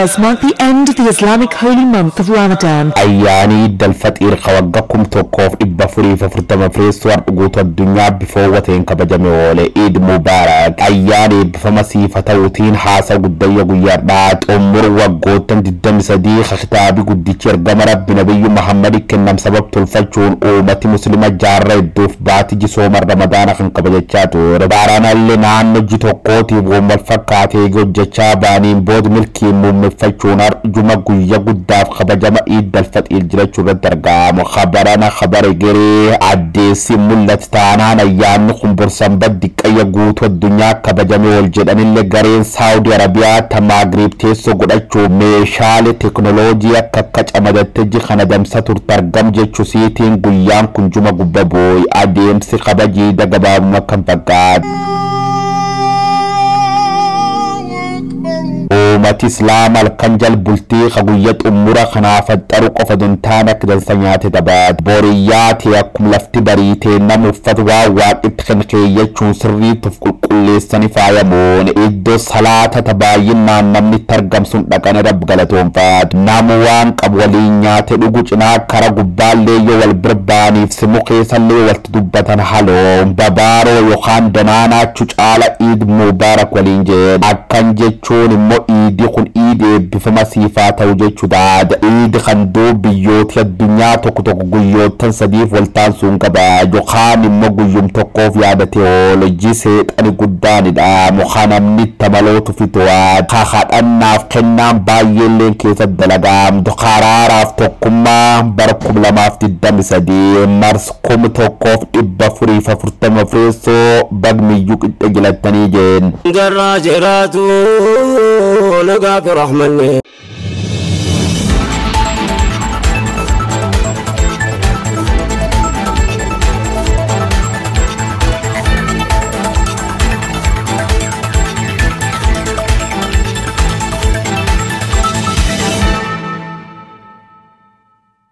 Prayers mark the end of the Islamic holy month of Ramadan. Ayyaanii Iddal Faxiir ka waggaa 1440 fireessuu har'a guutuu addunyaa bifoowwateen kabajame oole. Iid Mubaarak, ayyaana eebbifama siifa ta'uutiin haasa guddayya guyyaadhaa xumur waggoottan 23 ka kitaabii guddichi ergama Rabbi Nabiyyu Muhammad kennam sabab tolfachuun uummati Muslima jaarra hedduuf baatii jisooma Ramadaana kan kabajachaa ture. Baaraanallee naannoo ji tokkootiif waan wal fakkaatee hojjechaa baaniin booda milkiin muummeffachuun har'uma guyya guddaaf kabajama Iid Alfaxiir jirachuu irratti argamu. Khabarana khabara geree addeessi mul'atu taanaan ayyaanni kun borsanbat diqqayya guutuu addunyaa kabajame ol jedhanillee, gareen Saawudi Arabiyaa ta Maagriib teessoo godhachuu meeshaalee teekinooloojii akka akka camadattee ji kana damsa turte argam jechuu siitiin guyyaan kun juma gubba booyi. Adeemsi kabajii gabaabuma kan fakkaatu. Uummati Islaama halkan jal bultii ka guyya xumura kanaaf faxxaru qofa duntaan akka dansa nyaate taphaatu. Boriyyaate akkuma lafti bariitee nama uffata waan waaqitti kan keeyyachuun sirriitti of qulqulleessanii faayamuun iddoo salaata ta baay'inaan namni itti argamsuun dhaqanii Rabbi galatoonfaatu. Namu waan qabu waliin nyaate dhugu cinaa kara gubbaallee yoo wal birbaaniif simu keessallee walitti dubbatan haloo babaaroo yookaan danaanaachuu caala Iid Mubaarak waliin jedhu. Akkan jechuun immoo iidi kun iidi eebbifama siifaa ta'u jechuudha. Iidi kan duub biyyooti addunyaa tokko tokko guyyoottan sadiif waltaansuun qaba. Yookaan immoo guyyum tokkoof yaadate oolu ji seexani guddaanidha. Muka namni itti amalootu fituwaa. Kadhannaaf kennaan baay'eelleen keessatti dalagaamtu. Karaaraaf tokkummaa bara 2023 mars 1440 fireessoo bagmiyyuu qixxe jilattanii jeen. Garraa jiraatu nagaaf rahmanni.